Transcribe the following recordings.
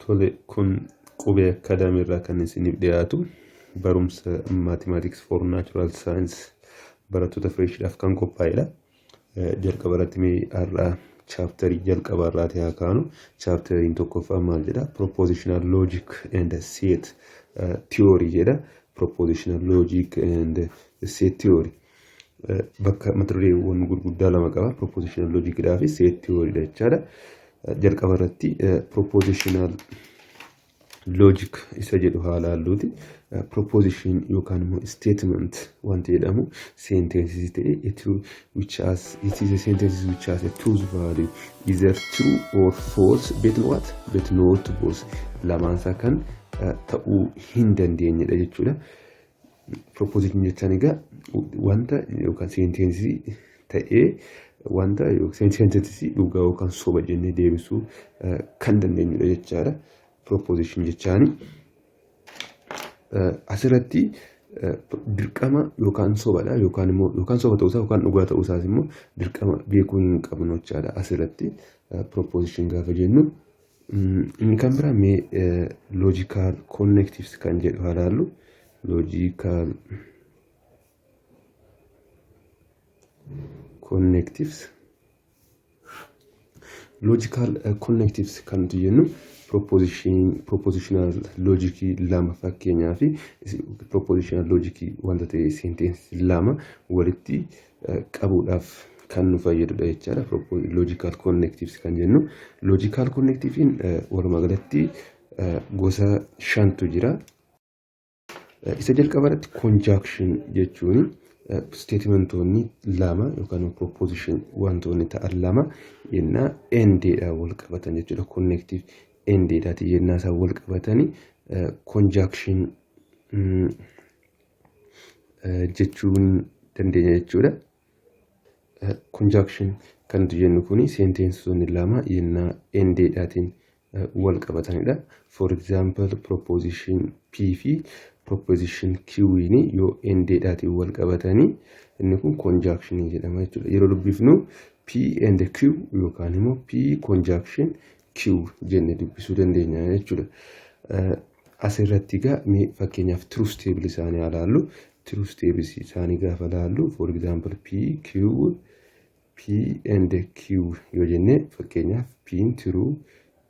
Tole, kun Qubee Academy irraa kan isiniif dhiyaatu barumsa Mathematics for Natural Science barattoota fireeshiidhaaf kan qophaa'edha. Jalqaba irratti mee har'a chaaptarii jalqaba irraati haa kaanu. Chaaptariin tokkoffaan maal jedha? Propositional Logic and Set Theory jedha. Propositional Logic and Set Theory. Bakka mata dureewwan gurguddaa lama qaba. Propositional Logic dhaa fi Set Theory dha jechaadha. Jalqaba irratti Propositional Logic isa jedhu haa laalluuti. Proposition yookaan immoo statement wanti jedhamu sentences ta'e it which has it is a sentence which has a truth value either true or false but what but not both, lamaansaa kan ta'uu hin dandeenyedha jechuudha. Proposition jechaan egaa wanta yookaan sentensii ta'ee wanta sentensii dhugaa yookaan soba jennee deebisuu kan dandeenyudha jechaadha. Proposition jechaani. Asirratti dirqama yookaan sobadha yookaan immoo yookaan soba ta'uusaa yookaan dhugaa ta'uusaas immoo dirqama beekuu hin qabnu jechaadha asirratti proposition gaafa jennu. Inni kan biraa mee logical connectives kan jedhu haa ilaallu. Logical connectives. Logical connectives kan nuti jennu propositional logicii lama, fakkeenyaa fi propositional logicii wanta ta'e sentence lama walitti qabuudhaaf kan nu fayyadudha jechaadha. Logical connectives kan jennu. Logical connectiveiin walumaa galatti gosa shantu jira. Isa jalqaba irratti conjunction jechuun statementoonni lama yookaan proposition wantoonni ta'an lama yennaa andeedhaan wal qabatan jechuudha. Connective andeedhaati yennaa isaan wal qabatanii conjunction jechuun dandeenya jechuudha. Conjunction kan nuti jennu kuni sentenceonni lama yennaa andeedhaatiin wal qabatanidha. For example, proposition P fi proposition Q yoo andeedhaatiin wal qabatanii inni kun conjunction jedhama jechuudha. Yeroo dubbifnu P and Q yookaan immoo P conjunction Q jennee dubbisuu dandeenya jechuudha. Asirratti egaa mee fakkeenyaaf truth table isaanii haa ilaallu. Truth table isaanii gaafa ilaallu, for example, P Q, P and Q yoo jenne, fakkeenyaaf P true,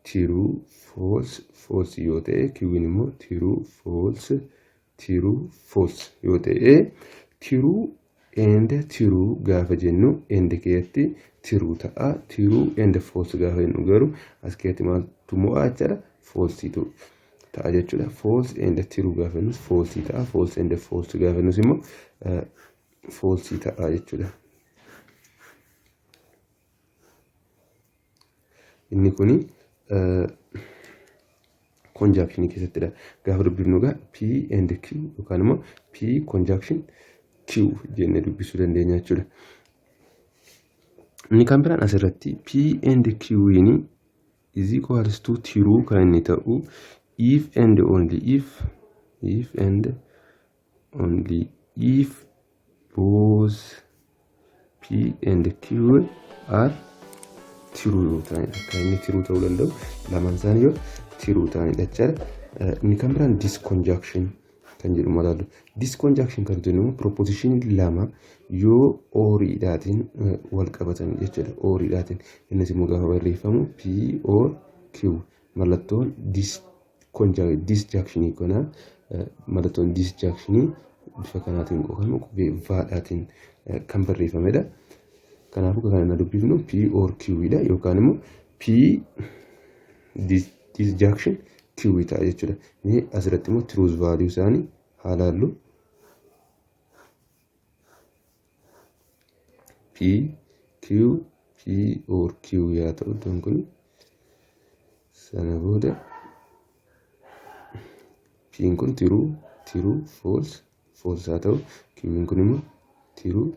true, false, false yoo ta'e, Q immoo true, false, true, false yoo ta'e, true and true gaafa jennu and keessatti true ta'a. True and false gaafa jennu garuu as keessatti maaltu mo'a jechaadha? False ta'a jechuudha. False and true gaafa jennus false ta'a. False and false gaafa jennus immoo false ta'a jechuudha. Inni kuni conjunction keessattidha. Gaafa dubbifnu egaa P and Q yookaan immoo P conjunction Q jennee dubbisuu dandeenya jechuudha. Inni kan biraan asirratti P and Q is equals to true kan inni ta'u if and only if, if and only if both P and Q are true yoo ta'anidha. Kan inni true ta'uu danda'u lamaan isaanii yoo true ta'anidha jechaadha. Inni kan biraan disconjunction kan jedhu malaalu. Disconjunction kan jennu immoo proposition lama yoo oriidhaatiin wal qabatan jechuudha. Oriidhaatiin innis immoo gaafa barreeffamu P or Q, mallattoon disjunctionii kana, mallattoon disjunctionii bifa kanaatiin yookaan qubee vaadhaatiin kan barreeffamedha. Kanaafuu kan inni dubbifnu P or Q dha yookaan immoo P disjunction Q ta'a jechuudha. Mee asirratti immoo truth value isaanii haa ilaallu. P Q, P or Q yaa ta'u iddoon kun. Sana booda P'n kun true, true, false, false haa ta'u. Q'n kun immoo true,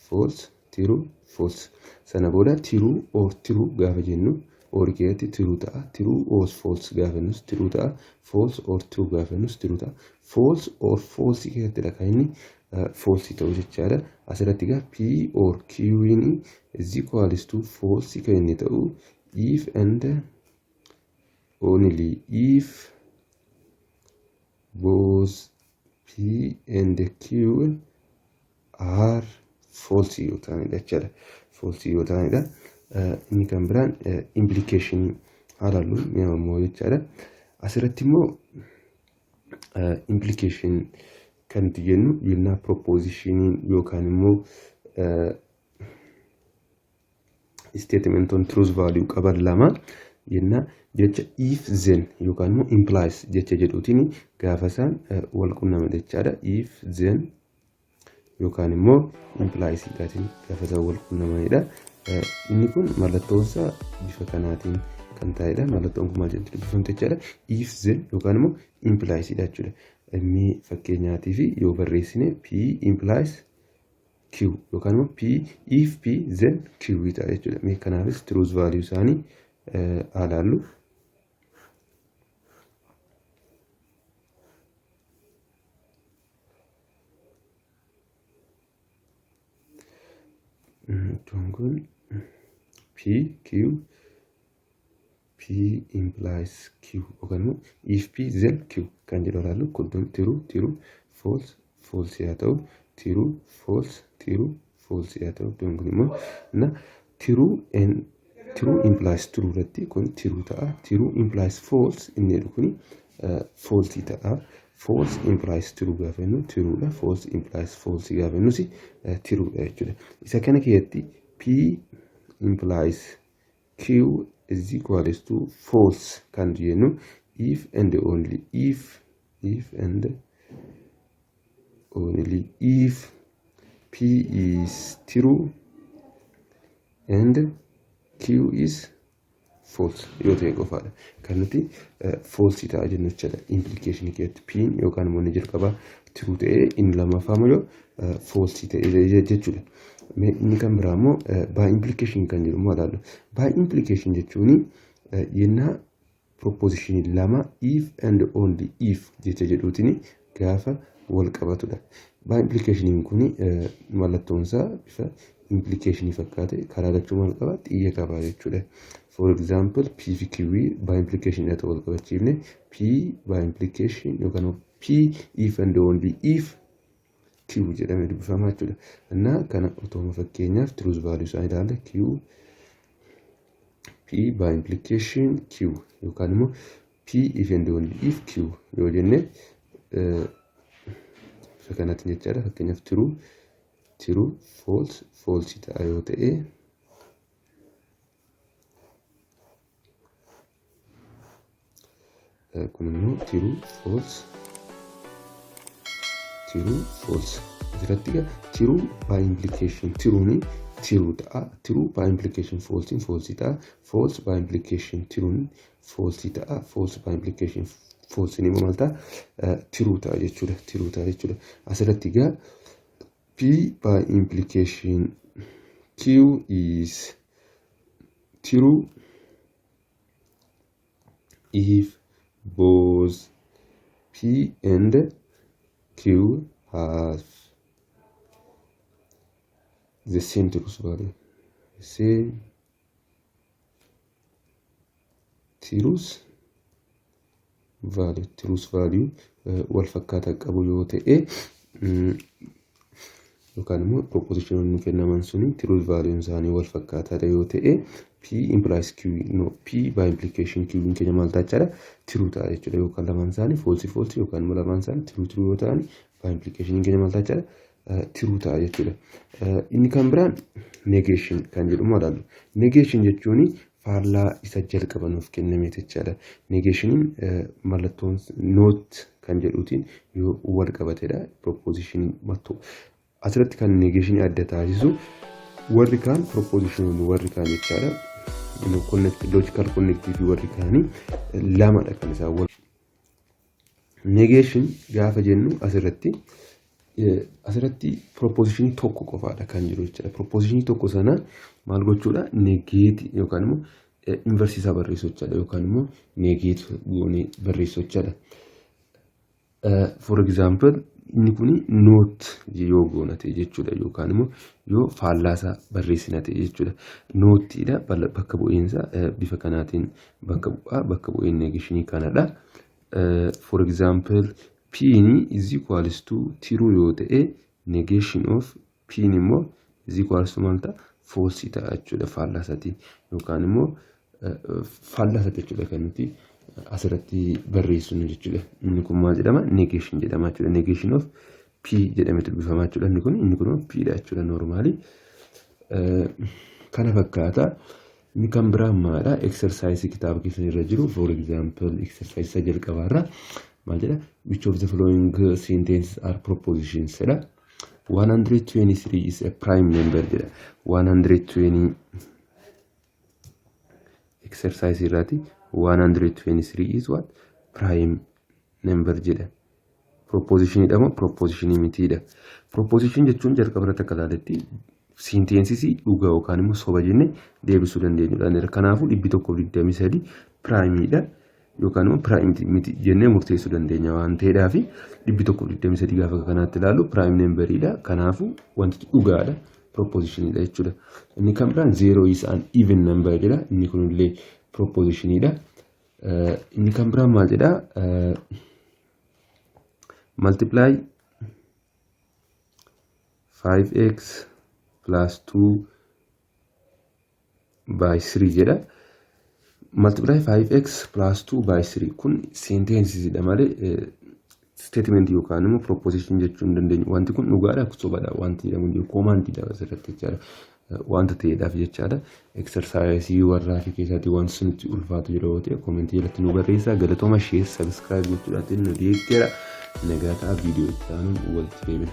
false, true, false. Sana booda true or true gaafa jennu or keessatti true ta'a. True or false gaafa jennus true ta'a. False or true gaafa jennus true ta'a. False or false keessattidha kan inni false ta'u jechaadha. Asirratti egaa P or Q'n is equals to false kan inni ta'u if and only if both P and Q are false yoo ta'anidha jechaadha. False yoo ta'anidha. Inni kan biraan implication haa ilaallu immoo jechaadha. Asirratti immoo implication kan nuti jennu yennaa propositionii yookaan immoo statementoon truth value qaban lama yennaa jecha if then yookaan immoo implies jecha jedhuutiin gaafa isaan wal qunnaman jechaadha. If then yookaan immoo implies dhaatiin gaafa isaan wal qunnamanidha. Inni kun mallattoon isaa bifa kanaatiin kan taa'edha. Mallattoon kun maal jedhamti dubbifamte jechaadha. If then yookaan immoo implies dha jechuudha. Inni fakkeenyaatii fi yoo barreessine P implies Q yookaan immoo P if P then Q ta'a jechuudha. Mee kanaafis truth value isaanii haa ilaallu. Iddoon kun P Q P implies Q yookaan immoo if P then Q kan jedhu ilaallu. Kun true, true, false, false haa ta'u, true, false, true, false haa ta'u. Iddoon kun immoo na true and true implies true irratti kun true ta'a. True implies false inni jedhu kuni false ta'a. False implies true gaafa jennu true dha. False implies false gaafa jennus true dha jechuudha. Isa kana keessatti P implies Q is equals to false kan jennu if and only if and only if P is true and Q is false yoo ta'e qofaadha. Kan nuti false ta'a jennu jechuudha. Implication keessatti P yookaan immoo inni jalqabaa true ta'ee inni lammaffaa immoo false ta'e jechuudha. Inni kan biraa immoo by implication kan jedhu immoo ilaallu. By implication jechuun yennaa proposition lama if and only if jecha jedhuutiin gaafa wal qabatudha. By implication kun mallattoon isaa bifa implication fakkaate karaa lachuu maal qaba? Xiyya qaba jechuudha. For example, P fi Q by implication dha wal qabachiifne, P by implication yookaan P if and only if Q jedhamee dubbifama jechuudha. Innaa kana otoo fakkeenyaaf truth value isaa ilaalla. Q P by implication Q yookaan immoo P if and only if Q yoo jenne bifa kanaatiin jechaadha. Fakkeenyaaf true, true, false, false ta'a yoo ta'e, kun immoo true, false, true, false. Asirratti egaa true by implication true'n true ta'a. True by implication false false ta'a. False by implication true'n false ta'a. False by implication false immoo maal ta'a? True ta'a jechuudha. True ta'a jechuudha. Asirratti egaa P by implication Q is true if both P and Q have the same truth value. The same truth value. Truth value wal fakkaataa qabu yoo ta'e yookaan immoo propositionoonni kennaman suni truth value isaanii wal fakkaataadha yoo ta'e, P implies Q, no, P by implication Q keenya maal ta'a jechaadha? True ta'a jechuudha. Yookaan lamaan isaanii false, false yookaan immoo lamaan isaanii true, true yoo ta'an, by implication keenya maal ta'a jechaadha? True ta'a jechuudha. Inni kan biraan negation kan jedhamu ilaallu. Negation jechuun faallaa isa jalqaba nuuf kenname jechaadha. Negationiin mallattoon not kan jedhuutiin yoo wal qabatedha. Propositionii mattoo asirratti kan negationii adda taasisu warri kaan propositionoonni warri kaan jechaadha. Logical connective warri kaanii lamadha kan isaan wal. Negation gaafa jennu asirratti propositionii tokko qofaadha kan jiru jechaadha. Propositionii tokko sana maal gochuudha? Negate yookaan immoo inverse isaa barreessuu jechaadha yookaan immoo negate goonee barreessuu jechaadha. For example, inni kun not yoo goonate jechuudha yookaan immoo Yoo faallaasaa barreessina ta'e jechuudha. Notiidha, bakka bu'iinsa bifa kanaatiin bakka bu'aa, bakka bu'een negationii kanadha. For example, P is equals to true yoo ta'e, negation of P immoo is equals to maal ta'a? False ta'a jechuudha faallaasaati. Yookaan immoo faallaasaati jechuudha kan nuti asirratti barreessinu jechuudha. Inni kun maal jedhama? Negation jedhama jechuudha. Negation of P jedhamee dubbifama jechuudha. Inni kun P dha jechuudha normally. Kana fakkaata. Inni kan biraa maalidha? Exercise kitaaba keessan irra jiru. For example, exercise isa jalqabaarra maal jedha? "Which of the following sentences are propositions?" jedha. "123 is a prime number" jedha. 120 exercise irraati 123 is what? Prime number jedha. Propositionidha moo propositionii mitiidha? Proposition jechuun jalqaba irratti akka ilaaletti sentencesii dhugaa yookaan immoo soba jennee deebisuu dandeenyudha. Kanaafuu 123 primeiidha yookaan immoo prime miti jennee murteessuu dandeenya waan ta'eedhaaf, 123 gaafa kanaatti ilaallu prime numberiidha. Kanaafuu wantichi dhugaadha. Propositionidha jechuudha. Inni kan biraan "Zero is an even number" jedha. Inni kunillee propositionidha. Inni kan biraan maal jedha? "Multiply 5x plus 2 by 3" jedha. Multiply 5x plus 2 by 3 kun sentencesidha malee statement yookaan immoo proposition jechuu hin dandeenyu. Wanti kun dhugaadha, sobadha wanti jedhamu hin jiru. Commandiidha asirratti jechaadha. Wanta ta'eedhaaf jechaadha. Exerciseii warraa fi keessatti wanti sunitti ulfaatu jira yoo ta'e, commentii jalatti nu barreessaa. Galatooma, share, subscribe gochuudhaatiin nu deeggara. Nagaa ta'a, viidiyoo itti aanuun walitti deebina.